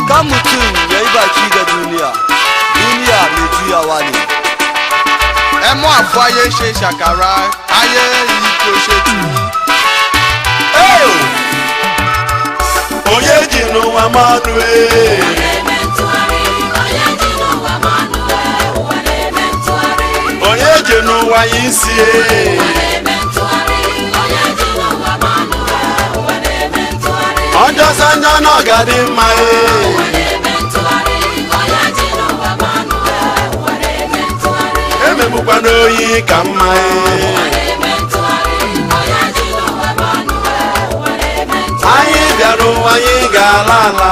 Kan mutum ya yi baki da duniya, duniya mai juyawa ne. Ẹ mú àfọ ayé ṣe ṣàkàrà ayé yìí kò ṣe tì í. Onye ji n'ụwa mmanụ ee. Onye ji n'ụwa ya isi ee. Ọjọsọ njọ na ọ ga-adị mma ee. Emegbukwana oyi ka mma ee. Anyị bịara ụwa, anyị ga-ala ala.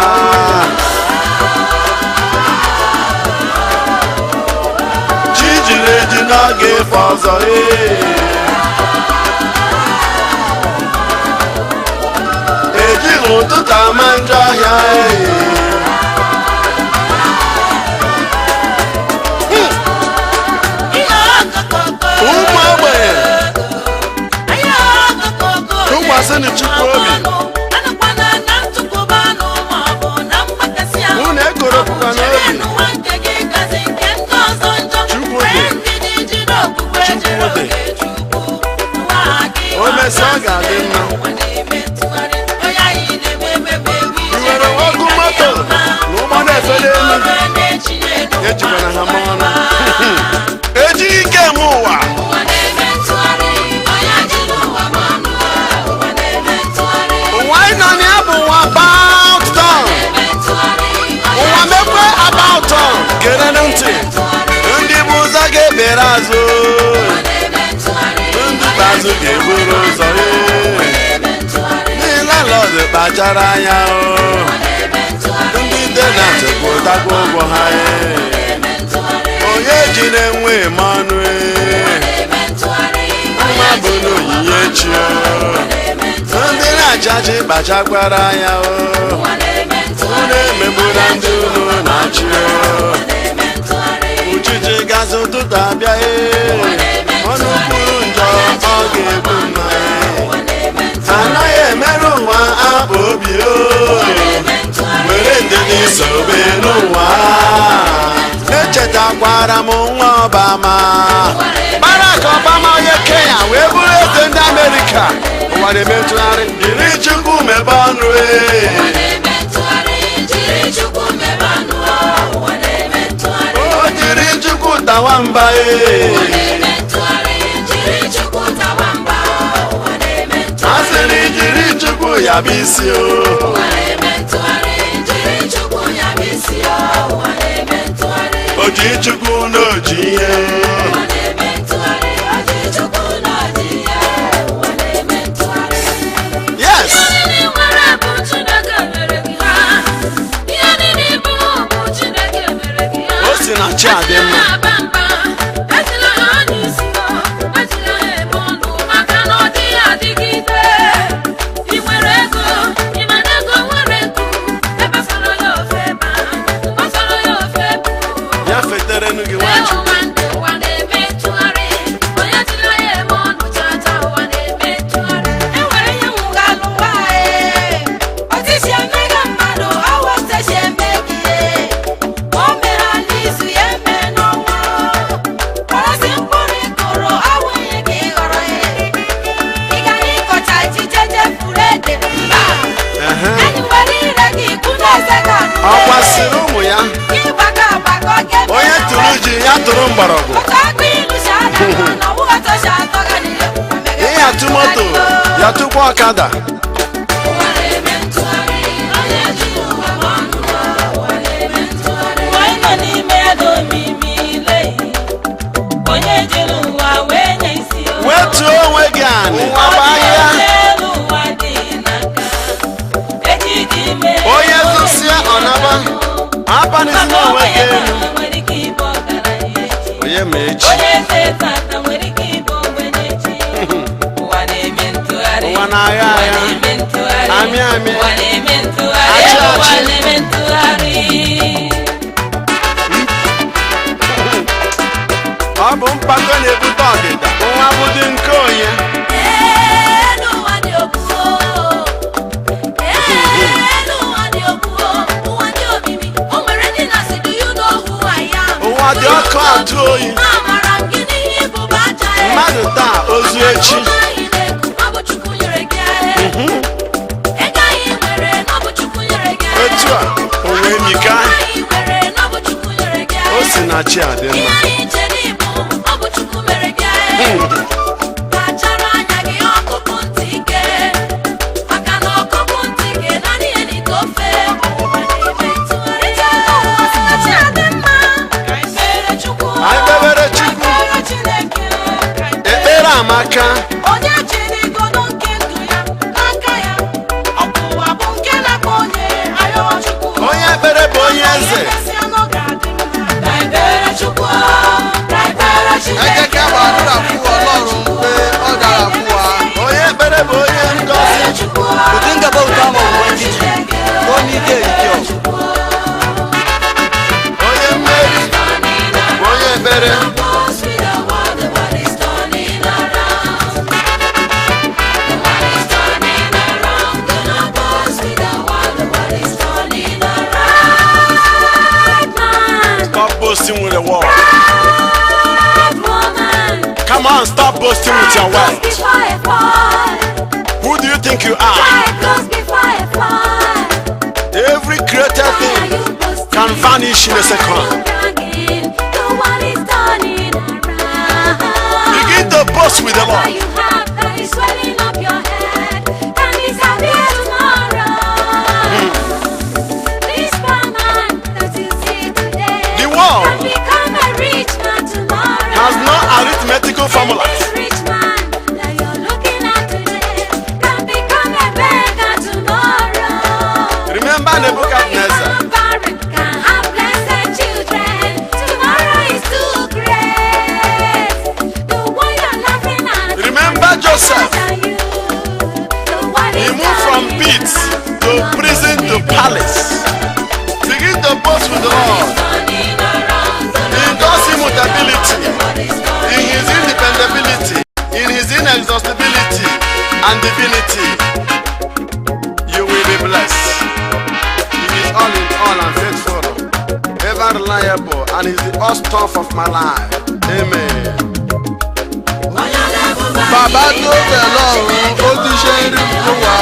Chi jiri eji n'oge efe ọzọ ee. Ejighị ụtụtụ ama njọ ọhịa ee. Ụmụ ogbenye, tụkwasịnụ Chukwu obi. Unu ekoropụkwana obi. Chukwu dị. Chukwu dị. O mesịa, ọ ga-adị mma. I nwere ọkụ moto na ụgbọ na-efe n'elu, ejikwana ha ma ọnụ. Ejighị ike eme ụwa. Ụwa anyị nọ na ya bụ ụwa about town. Ụwa mekwe about town. Gerenụ ntị, ndị bụ ụzọ ga-ebere azụ, ndị azụ ga-eburu ụzọ ee. Ndị landlord kpachara anya o, ndị tenant kwụtakwa ụgwọ ha ee. Onye ji na-enwe mmanụ ee. Mma bụ n'onyinye chi o. Ndị na-achị achị kpachakwara anya o. Unu emegbula ndị unu na-achị o. Uchichi gasị ụtụtụ abịa ee. Ọnụ kwuru njọ, ọ ga-egbu mma ee. Anaghị emerụ ụwa akpa obi o. Were ndidi sobe n'ụwa. Echetakwara m nwa Obama, Barack Obama, onye Kenya wee bụrụ eze ndị Amerịka. Ụwa na-eme ntụgharị. Jiri Chukwu mebe ọnụ ee. O jiri Chukwu tawa mba ee. Asịrị jiri Chukwu ya bụ isi o. O ji Chukwu na o ji ihe. Yes. O si na chi adị mma. Ejila ha anya isi, ejila ha eme ọnụ, maka na ọ dịghị adịgide. Ị nwere ego, ị ma na ego nwere nku, ebe sọrọ ya ofe ebe a, mgbe sọrọ ya ofe bụ. Ya feterenu gị Nwachukwu. Ụwa ndị ụwa na-eme ntụgharị, onye jila ya eme ọnụ chacha, ụwa na-eme ntụgharị. Enwere ihe nwụgalụ ụwa ee, otisi emega mmadụ ọwa otisi eme gị ee. O mere ala izu ya eme n'ọnwa, kpọrọsị mkpụrụ ịkụrụ ọwụ ihe ka ị ghọrọ ee. Ị gara ịkọcha ji jeje furu ede mba. Ehe. Anyị nwere ire gị ikwu na-eze gị ọnụ Ọ ee. kwasịrị ụmụ ya. Ịgbakọ agbakọ ga-eme Onye na tụrụ ji ya tụrụ mgbọrọgwụ. Otu agụ ilu si ada n'ọnụ, ọwụghị otu o si atọ gị n'ihe. Ị ya tụ moto, ya tụkwa ọkada. Ụwa na-eme ntụgharị, onye jiri ụwa ma ọnụ, ụwa na-eme ntụgharị. Ụwa anyị nọ n'ime ya dị omimi lee, onye jere ụwa wee nye isi o. Wetuo onwe gị anị. Ụwa bụ Ọ dị ahịa. elu ụwa dị n'aka. Echi dị ime. Onye zụsịa ọnaba, abanịzina onwe gị elu. Nwere ike ịbụ ọgaranya echi. Onye ma echi? Onye eze tata nwere ike ịbụ ogbenye echi. Ụwa na-eme ntụgharị. Ụwa na-agha Ụwa agha. na-eme ntụgharị. Amị amị. Ụwa na-eme ntụgharị. Achị Ụwa achị. na-eme ntụgharị. Ọ bụ mpako na-ebute ọdịda. Ụwa bụ dị nke onye. Elu ụwa dị ogbu o. Elu ụwa dị ogbu o. Ụwa dị chi. Ụmụ anyị na-ekwu, ọ bụ Chukwu nyere gị. Ego anyị nwere, ọ bụ Chukwu nyere gị. Otu a, o wee mika. Anyị nwere, ọ bụ Chukwu nyere gị. O si na chi adị Ihe mma. anyị chere ịbụ, ọ bụ Chukwu mere gị. Kpachara anya gị, ọkụkụ ntị ike, maka na ọkụkụ ntị ike naanị ihe n'ite ofe. Ụwa na-eme ntụgharị. Ụwa si na chi adị mma. Ka anyị kpere Chukwu. Anyị kpebere Chukwu. Ka anyị kpere Chineke. Ka anyị kpere Ekpere amaka. Onye jiri igodo nke ndụ ya n'aka ya, ọkụ ụwa bụ nke na-akpọ onye ayọwa Chukwu. Onye ekpere bụ onye eze. Emesịa n'oge adị mma. Ka anyị kpere Chukwu, ka anyị kpere Ẹ Chineke. jẹ́ kí a gbàdúrà fún Ọlọ́run pé ó dára fún wa. Onye ekpere bụ onye ngọzi. Ku dinga bauta ma Ubangiji komi zai yi kyau. Onye mmeri bụ onye ekpere. Stop boasting with the world. Come on, stop boasting with your wealth. Who do you think you are? Every created thing can vanish in a second. Begin to boast with the Lord. You have that is swelling up your head can disappear tomorrow. This poor man that you see today The world can become a rich man tomorrow. has no arithmetical formulas. This rich man that you're looking at today can become a beggar tomorrow. Remember Nebuchadnezzar. Can have blessed children. Tomorrow is too great. The one you're laughing at. Remember Joseph. He moved from pit to prison to palace. Begin to boast with the Lord. In God's immutability, in His independability, in His inexhaustibility and divinity, you will be blessed. He is all in all and faithful, ever reliable, and He's the all stuff of my life. Amen. Bàbá tó bẹ̀ lọ́run ó ti ṣe ń rí fún wa.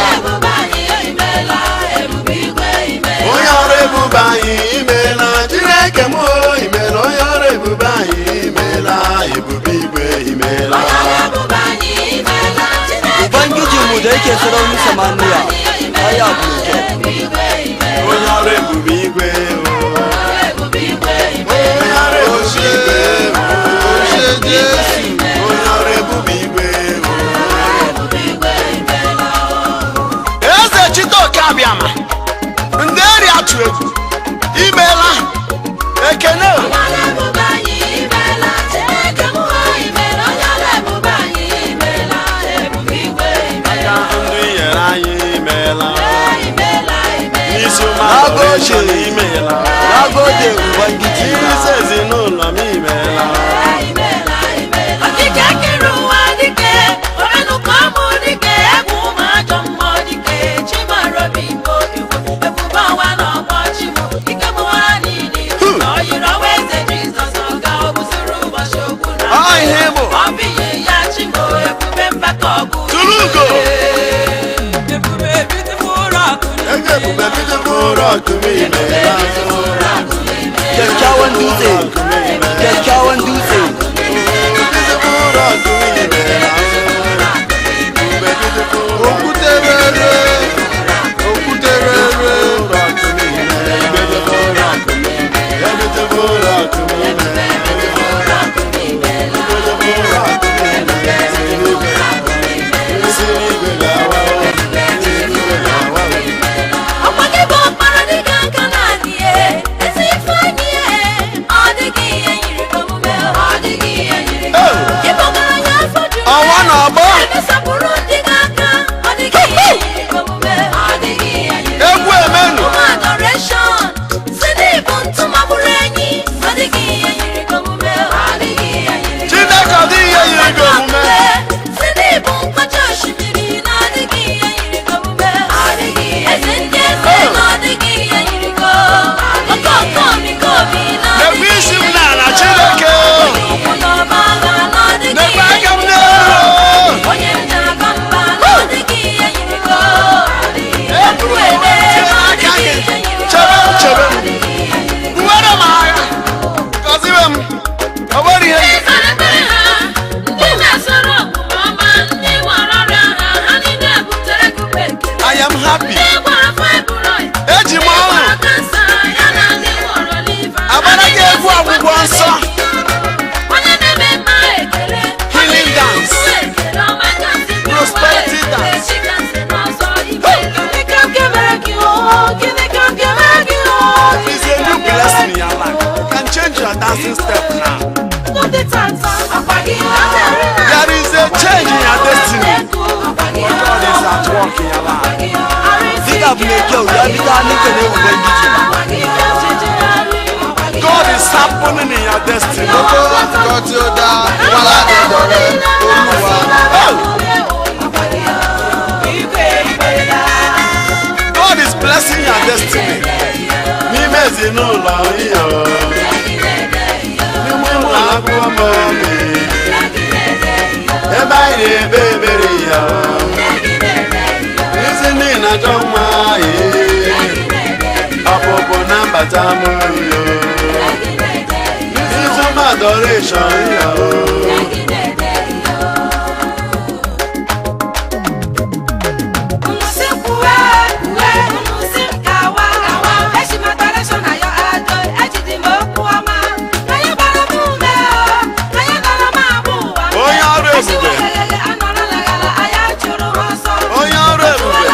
Onye ọrụ ebube anyị imeela. Chineke m o, imeela. Onye ọrụ ebube anyị imeela. Ebube igwe imeela. Ubangijinmu da yake sararin samaniya, ai abu mai kyau. Onye ọrụ ebube igwe o. Onye ọrụ ebube igwe o. Ó ṣé Jésù. Onye ọrụ ebube igwe o. Eze Chiteoke Abịama, ndị eri atụ egwu, imeela. Ekene o. Aka ndụ i nyere anyị imeela. N'isi ụmụ adoration imeela. Na gode Ubangiji na. N'isi ezinụlọ m imeela. Dike kere ụwa dike, omenụkọ mụ dike, egwu ụmụ ajọ mmụọ dike, Chimarobi Igbo iwe, ebube ọwa na ọgbọ Chimo, ike mụwa niile, ọ yiri ọwa eze Jizọs ọga, ọ bụziri ụbọchị okwu na Ọ ihe bụ. ọ bụ ihe ya Chimo, ebube mgbakọ ọgụ. Tụrụ ugo. Ebube beautiful rock. Ego ebube beautiful rock m imeela. Kyakkyawan dutse, kyakkyawan dutse. Beautiful rock m imeela. Ebube beautiful rock. Òkúté rere, òkúté rere. Rock m imeela. Beautiful rock m imeela. Beautiful rock m imeela. Beautiful rock m imeela. Isi igwe ga-awa o. Isi igwe ga-awa o. Ọkwa gị bụ ọkpara dịka nka na-adị ezi Ifeanyị, ọ dịghị ihe yiri gị omume, ọ dịghị ihe yiri gị. Oh! Ịbụ ọgaranya afọ juru. Ọnwa na ọgbọ. Emesapụrụ ndị gị aka, ọ dịghị ihe yiri gị. Gịnị ka m ga-eme gị o? It's a new blessing in your life. You can change your dancing step now. Ndụ dị tata, ọkwa gị o. There is a change in your destiny. God is at work in your life. Dịka bụ na-eke ya bido n'ike na-ewube ndị ji. God is happening in your destiny. Gbogbo nǹkan tí ó dá wá látọ̀dọ̀ rẹ̀ Olúwa. Oh, God is blessing your destiny. N'ime ezinụlọ iyo, n'ime ụlọ akwụkwọ m oge, ebe anyị na-ekpe ekpere ya, isi ndị na-achọ nwa ee, ọpụpụ na mbata m iyo, ịzụ m adoration ya. Onye ọrụ ebube. Onye ọrụ ebube.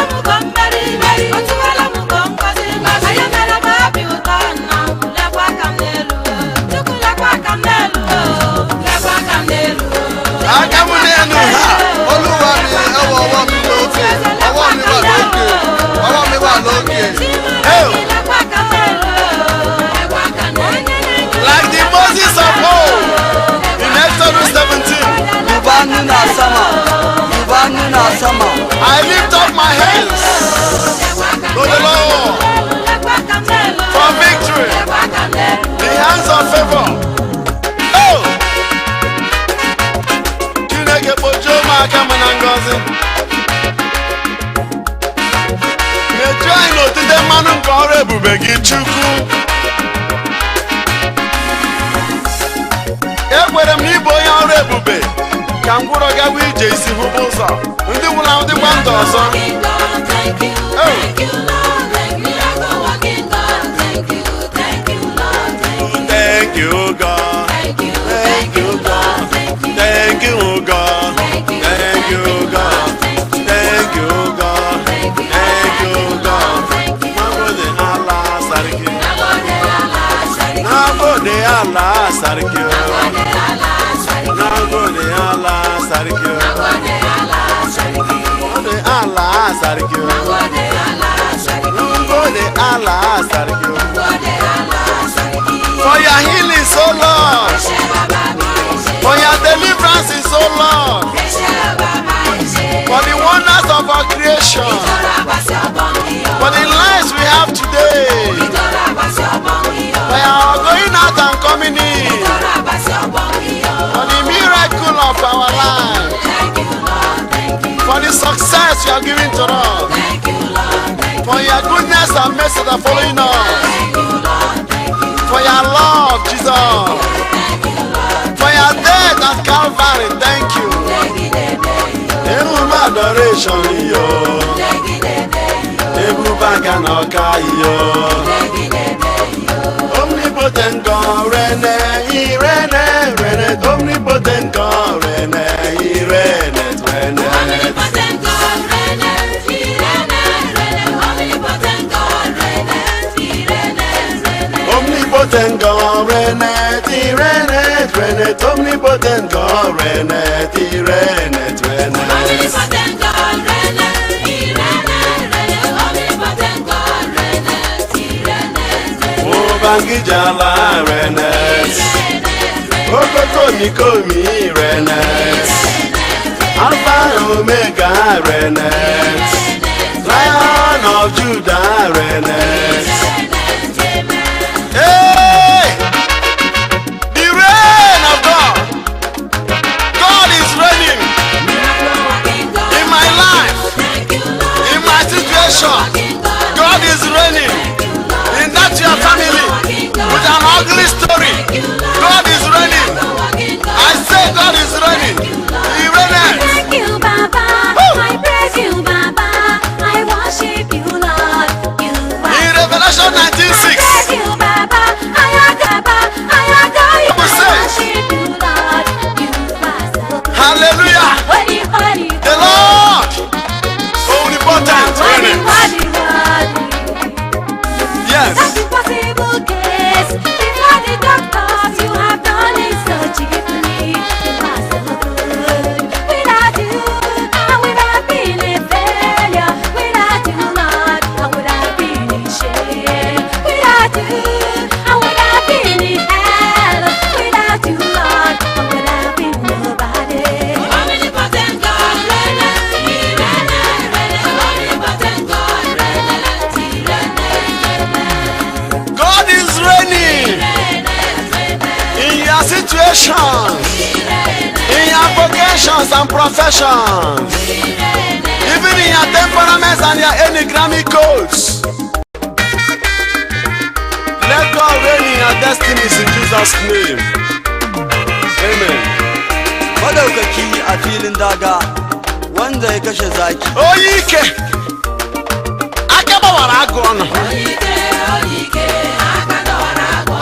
Aka m n'elu ha. Olúwa mi, ẹ wọ ọwọ́ mi lókè, ọwọ́ mi wà lókè, ọwọ́ mi wà lókè. Hey. Like the Moses of old in Exodus 17, Duba hannu na sama. Duba hannu na sama. I lift up my hands to the Lord for victory, the hands of favor. Oh! Chineke kpojuo m aka m na ngọzi. Mejuo anyị n'otite mmanụ nke ọrụ ebube gị, Chukwu. Ekwere m na ịbụ onye ọrụ ebube ka ngwụrọ gawa ije isi hụba ụzọ ndị nwụrụ anwụ dịkwa ndụ ọzọ. Thank you, God. Thank you, God. Thank you, God. Thank you, God. Thank you, God. Thank you, God. Nagode Allah sarki. Nagode Allah sarki. Nagode Allah sarki. Nagode Allah sarki. Nagode Allah sarki. For your healing, so Lord. For your deliverance, so Lord. For the wonders of our creation. For the lives we have today. For our going out and coming in. For the miracle of our life. For the success you are giving to us. For your goodness and mercy that are following us. For your love, Jesus. For your death at Calvary, thank you. Emume adoration yo. Ebube aka na ọka yo. Omnipotent God, rene, irene, rene. Omnipotent God, rene, irene, rene. Omnipotent God, rene, irene, rene. Omnipotent God, rene, irene, rene. Ubangiji ala rene. Okokomikomi rene. Alpha and Omega rene. Lion of Judah rene. Hey! The reign of God. God is reigning in my life, in my situation. God is reigning in that your family with an ugly story. God is reigning. I say God is reigning. He reigneth. Thank you, Baba. I praise you, Baba. I worship you, Lord. You He are occupations, in your vocations and professions, even in your temperaments and your enneagrammic codes. Let God reign in your destinies in Jesus' name. Amen. Madaukaki a filin daga, wanda ya kashe zaki. Onye ike aka gbawara agụ ọnụ.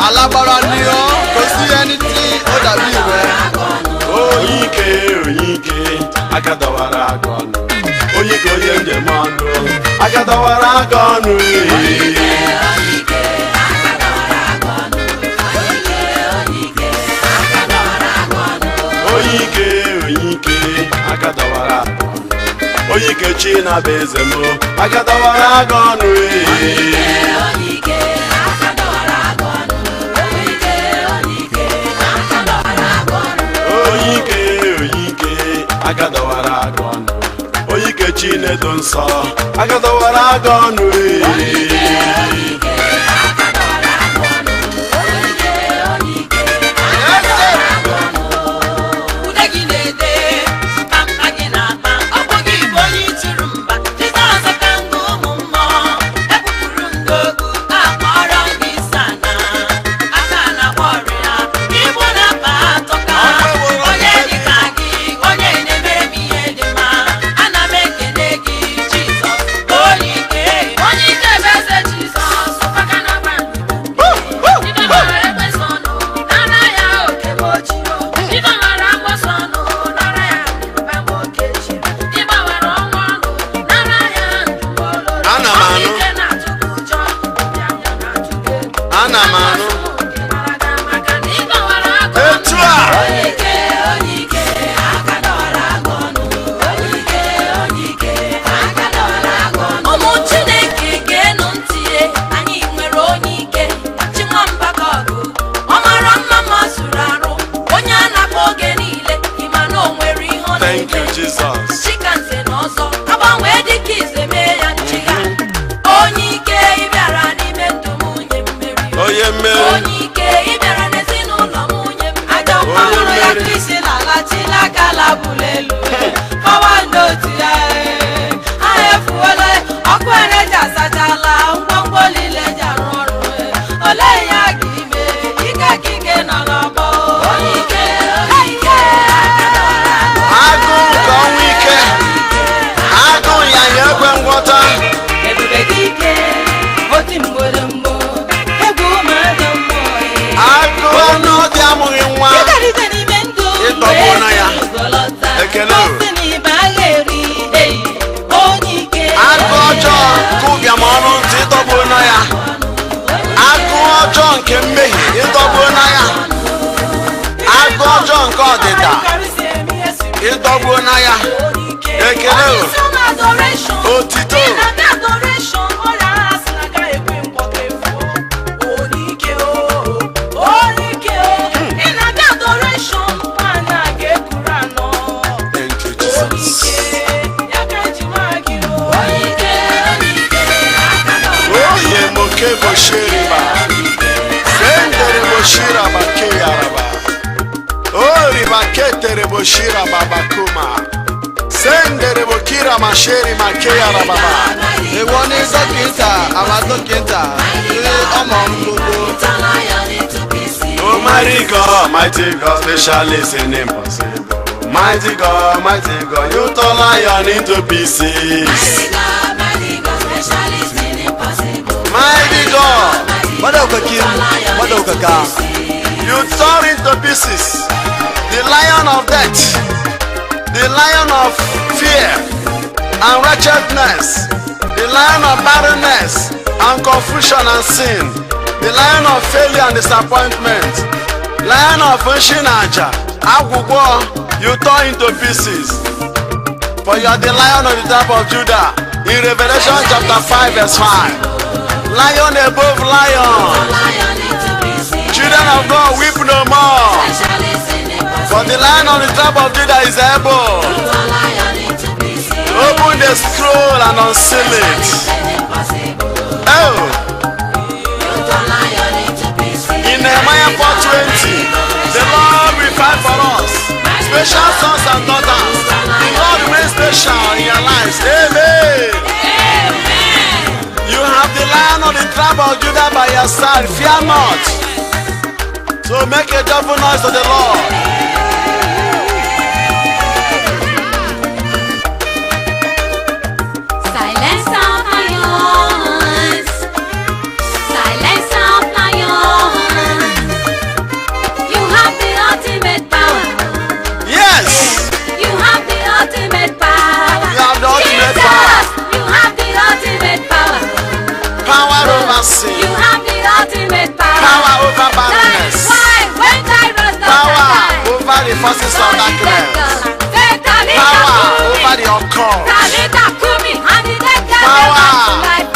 Alágbára ni ọ́, kò sí ẹni tí ó dàbí rẹ. Onye ike, onye ike, aka dọwara aka ọnụ. Onye ike, onye njem ọnụ, aka dọwara aka ọnụ ee. Onye ike, onye ike, aka dọwara aka ọnụ. Onye ike chi na-abụ eze m, aka dọwara aka ọnụ ee. Onye ike, onye ike, aka dọwara aka ọnụ. Onye ike chi na-edo nsọ, aka dọwara aka ọnụ ee. Ude gị na-ede, mkpamkpa gị na-akpa, ọ bụ gị bụ onye ịtụrụ mba. Jizọs ka ngụ ụmụ mmụọ, ekwupụrụ m gị okwu, akpọrọ m gị isi ana, aka na-agwọ ọrịa, igbo na-akpa atọka. Onye dị ka gị, onye na-emere m ihe dị mma, ana m ekele gị Jizọs, onye ike. Onye ike bụ eze Jizọs, ụkpaka na-agba ndụ. Ibe mara ekwensu ọnụ, nara ya oke ma o jiro. Ibe mara amoosu ọnụ, nara ya mba ma oke chiri. Ịgbawara ọnwa ọnụ, nara ya ndụ ma oloro. Ana m anụ. Onye ike na-atụ gị ụjọ, ụbịam na-atụ gị egwu. Ana m anụ. Amoosu nke mara gị maka na ịgbawara agụ ọnụ. Etu a. Onye ike, onye ike, aka dọwara agụ ọnụ. Onye ike, onye ike, aka dọwara agụ ọnụ. Ụmụ Chineke geenụ ntị ye, anyị nwere onye ike, Chinwamba ka ọgụ. Ọ mara mma ma zuru arụ, onye a na-akpọ oge niile, ịma na o nwere ihe ọ Thank you, na-eme. Jesus. Chikanze na ọzọ, agbanwee dịka ize mee ya nchịga. Onye ike ị bịara n'ime ndụ m nye mmeri. Onye mmeri. Onye ike ị bịara n'ezinụlọ m nye mmeri. Ajọ Onye mmanwụ ya mmeri. Kristi na-alachila aka labụla elu. Fawa n'otu ya ee. Ha efuola ọkụ eneji asachala ngwongwo niile eji arụ ọrụ ee. Olee ihe a ga-ime ike ka ike nọ n'ọgbọ. Onye ike, onye ike, Agụụ nke ọnwụ ike, agụụ ya ya ekwe ngwọta. Ebube dị ike, oti mgboromgbo, egwu ụmụada mmụọ ee. Agụụ anụ dị amụghị nwa. Ịgarịte n'ime ndụ Ịtọgbuo na ya. Ekele o. Ọ sị na ibe agha eri, ei, onye ike. Agụụ ọjọọ nke ụbịam ọnụ ntị ịtọgbuo na ya. Agụụ ọjọọ nke mmehie ịtọgbuo na ya. Agụụ ọjọọ nke ọdịda ịtọgbuo na ya. Ekele o. Onye isi ụmụ adoration. Otito. Ị na-abịa adoration, ọrịa agha sị na agaghị ekwe ngwọta efuo. Onye ike o, onye ike o. Ị na-abịa adoration, nwaanyị a ga-ekuru anọ. Thank you, Onye Jesus. ike, ya ka eji maa gị o. Onye ike, onye ike, aka dọwara Oye moke boshiriba. Sendere boshiraba ke yaraba. Oriba ketere boshiraba bakuma. Sendere bokira masheri make yaraba ba. Ìwọ ní dókítà, àwa dókítà, ní ọmọ gbogbo. Oh, mighty God, mighty God, specialist in impossible. Mighty God, mighty God, you turn lion into pieces. Mighty God, Madaukakin madaukaka, you tore into pieces the lion of death, the lion of fear and wretchedness, the lion of barrenness and confusion and sin, the lion of failure and disappointment, lion of nshinaja, agwụgwọ, you tore into pieces. For you are the Lion of the tribe of Judah in Revelation chapter 5 verse 5. Lion above lion. Children of God, weep no more. For the Lion of the tribe of Judah is able. Open the scroll and unseal it. Oh, in Nehemiah 4:20, the Lord will Special sons and daughters. The Lord remains special in your lives. Amen. You have the Lion of the tribe of Judah by your side. Fear not. So make a joyful noise to the Lord. Silence of lions. Silence of lions. You have the ultimate power. Yes. You have the ultimate power. You have the ultimate Jesus, power. you have the ultimate power. Power over sin. You have the ultimate power. Power over That's barrenness. why when Jairus daughter Power died, over the forces of so the dead darkness. girl said, "Talitha Power kumi." over the occult. Talitha kumi, and the dead girl Power. came back to life.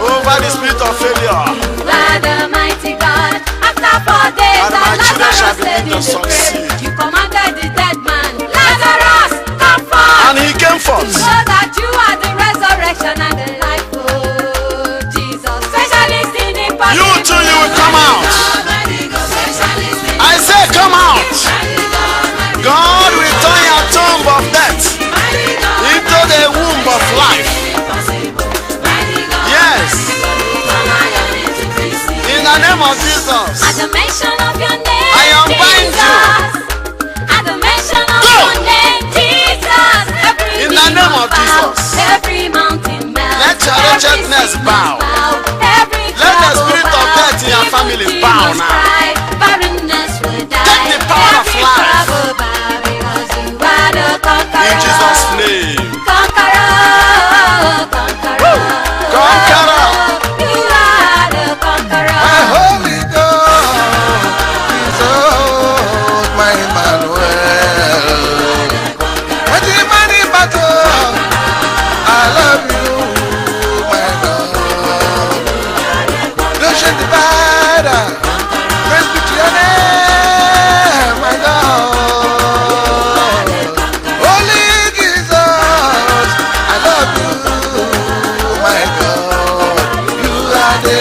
Over the spirit of failure. You are the mighty God. After 4 days, And my and children shall Lazarus begin laid to in the grave. succeed. You commanded the dead man, "Lazarus, come forth." And he came forth. So that you are the resurrection and the life, oh Jesus. Specialist in impossible. You too, you will come out. I say, come out. God will turn your tomb of death into the womb of life. Yes. In the name of Jesus. At the mention of your name, I unbind you. Jesus. At the mention of Go. your name, Jesus. Every In the knee name of must bow, Jesus. every mountain melt. Let your every wretchedness sickness bow. every Let the trouble spirit of bow, death in your even family bow demons now. cry, barrenness will die. Take the power of Every life. trouble bow, because you are the conqueror. In Jesus' name. Conqueror, conqueror. Conqueror. You are the conqueror. My Holy God is oh, my Emmanuel. Mighty, mighty battle, I love you, my God. Ocean divider, praise be to your name, my God. Holy Jesus, I love you, my God. You are the